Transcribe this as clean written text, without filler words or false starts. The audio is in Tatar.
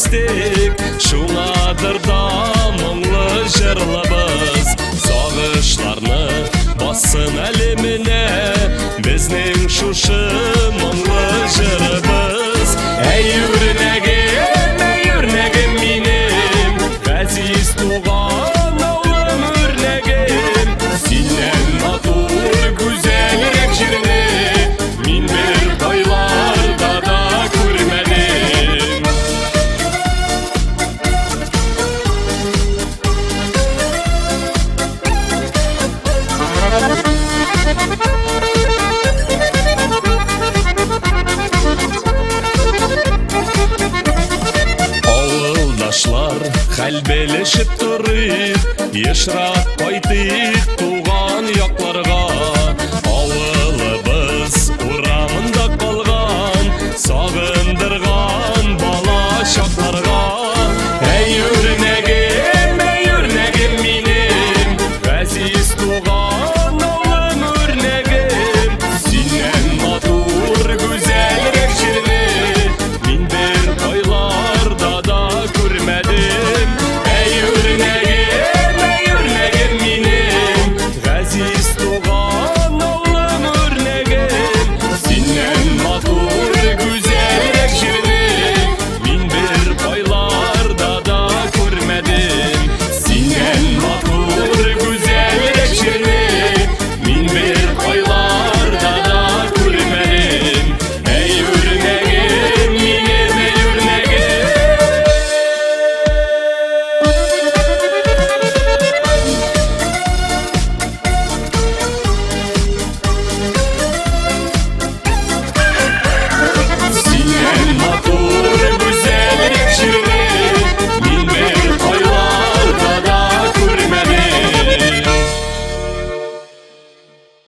үстек, шуңадыр да моңлы җырлыбыз. Сагышларны бассын әле менә безнең шушы моңлы җырыбыз. Әй үрнәгем, әй үрнәгем минем, газиз туган авылым үрнәгем, синнән матур, гүзәлрәк җирне мин бер кайларда да күрмәдем. Авылдашлар, хәл белешеп торыйк, ешрак кайтыйк туган якларга.